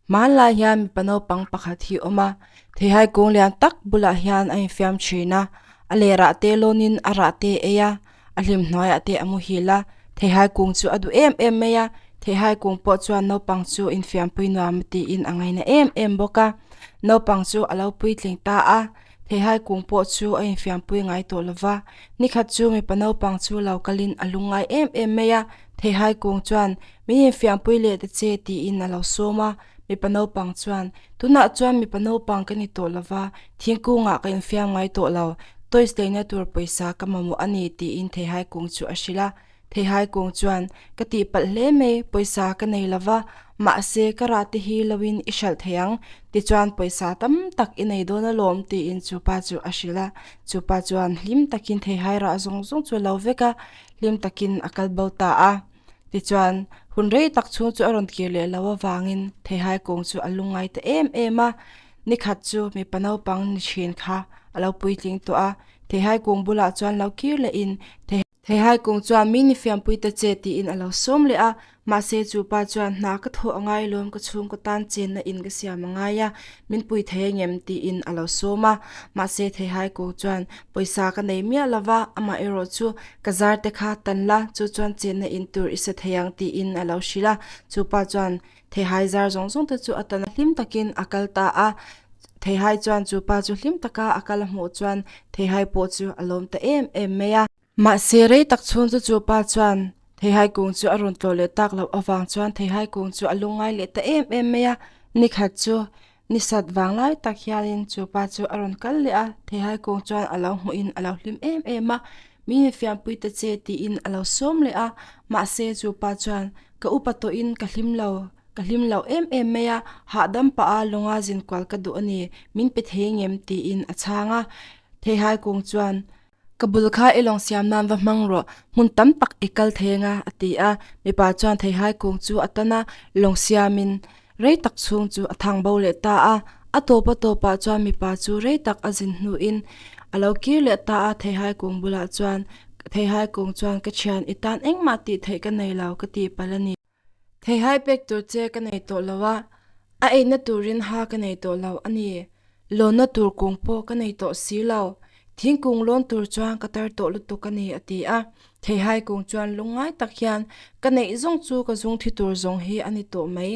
Hmanlai hian mipa naupang pakhat hi a awm a theihai kung lian tak bulah hian a infiam thin a a lerah te lawnin a rah te a ei a a hlim hnuaiah te a muhil a theihai kung chu a duh em em mai a theihai kung pawh chuan naupang chu infiampui nuam tiin a ngaina em em bawk a naupang chu a lo puitling ta a theihai kung pawh chu a infiampui ngai tawh lo va nikhat chu mipa naupang chu lo kalin a lungngai em em mai a theihai kung chuan Min infiampui leh ta che tiin a lo sawm a, mipa naupang chuan, Tunah chuan mipa naupang ka ni tawh lova, thingkungah ka infiam ngai tawh lo, toys leina tur pawisa ka mamawh a ni tiin theihai kung chu a hrilh a. Theihai kung chuan, Ka tihpalh hle mai, pawisa ka nei lova, mahse ka rah te hi loin i hralh thei ang, tichuan pawisa tam tak i nei dawn alawm tiin chupa chu a hrilh a. Chupa chuan hlim takin theihai rah zawng zawng chu a lo vek a, hlim takin a kal bo ta a. Tichuan, hun rei tak chhung chu a rawn kir leh lo avangin theihai kung chu a lungngai ta em em a. Nikhat chu mipa naupang ni thin kha a lo puitling tawh a, theihai kung bulah chuan lo kir lehin theihai kung chuan mi ni fiampui ta che tiin a lo sawm leh a. Mahse chu pa chuan hna ka thawh a ngai lawm ka chhungkaw tan chenna in ka siam a ngai a, min pui thei angem tiin a lo sawm a. Mahse theihai kung chuan pawisa ka nei miah lova, amaherawh chu Ka zar te kha tan la, chu chuan chenna in tur i sa thei ang tiin a lo hrilh a. Chu pa chuan theihai zar zawng zawng te chu a tan a hlim takin a kal ta a. Theihai chuan chu pa chu hlim taka a kal a hmuh chuan theihai pawh chu a lawm ta em em mai a. Mahse rei tak chhung chu chu pa chuan theihai kung chu a rawn tlawh leh tak loh avang chuan theihai kung chu a lungngai leh ta em em mai a. Nikhat chu Ni sat vang lai tak hianin chu pa chu a rawn kal leh a, theihai kung chuan a lo hmuhin a lo hlim em em a, Mi infiampui ta che tiin a lo sawm leh a, mahse chu pa chuan ka upa tawhin ka hlim lo, ka hlim lo em em mai a, hahdam pah a lawnga zin kual ka duh a ni, min pe thei ngem tiin a chhang a, theihai kung chuan Ka bul kha i lawng siam nan va hmang rawh, hmun tam tak i kal thei anga a ti a. Mipa chuan theihai kung chu a tan a, lawng siamin rei tak chhung chu a thang bo leh ta a. A tawp a tawpah chuan mipa chu rei tak a zin hnuin a lo kir leh ta a, theihai kung bulah chuan, Theihai kung chuan ka thian i tan engmah tih theih ka nei lo ka ti palh a ni. Theihai pek tur che ka nei tawh lo a, a eina turin ha ka nei tawh lo a ni. Lawnna tur kung pawh ka nei tawh si lo. Thingkung lawn tur chuan ka tar tawh lutuk a ni a ti a. Theihai kung chuan lungngai tak hian ka neih zawng chu ka zung thi tur zawng hi a ni tawh mai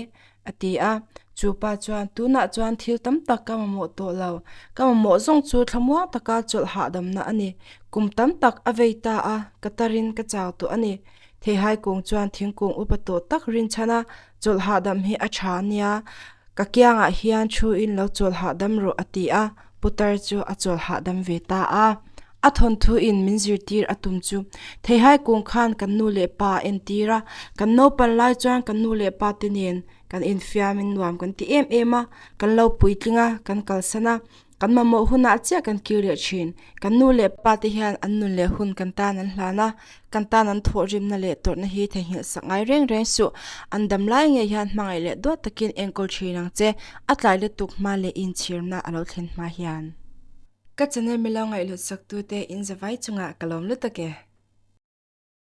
a ti a. Chu pa chuan tunah chuan thil tam tak ka mamawh tawh lo. Ka mamawh zawng chu thlamuang taka chawlh hahdamna a ni. Kum tam tak a vei ta a, ka tarin ka chau tawh a ni. Theihai kung chuan thingkung upa tawh tak rinchhan a, chawlh hahdam hi a tha ania, ka kiangah hian thu in lo chawlh hahdam rawh a ti a, putar chu a chawlh hahdam ve ta a. A thawnthu in min zirtir a tum chu Theihai kung khan kan nu leh pa a entir a, kan naupan lai chuan kan nu leh pa te nen kan infiamin nuam kan ti em em a, kan lo puitling a, kan kalsan a, Kan mamawh hunah chiah kan kir leh thin. Kan nu leh pa te hian an nun leh hun kan tan an hlan a, kan tan an thawhrimna leh tawrhna hi theihnghilh sak ngai reng reng suh. An dam lai ngei hian hmangaih leh duat takin enkawl thin ang che. A tlai lutuk hma leh inchhirna a lo thlen hma hian. Ka channel milo ngaihhlut sak tute in zavai chungah ka lawm lutuk e.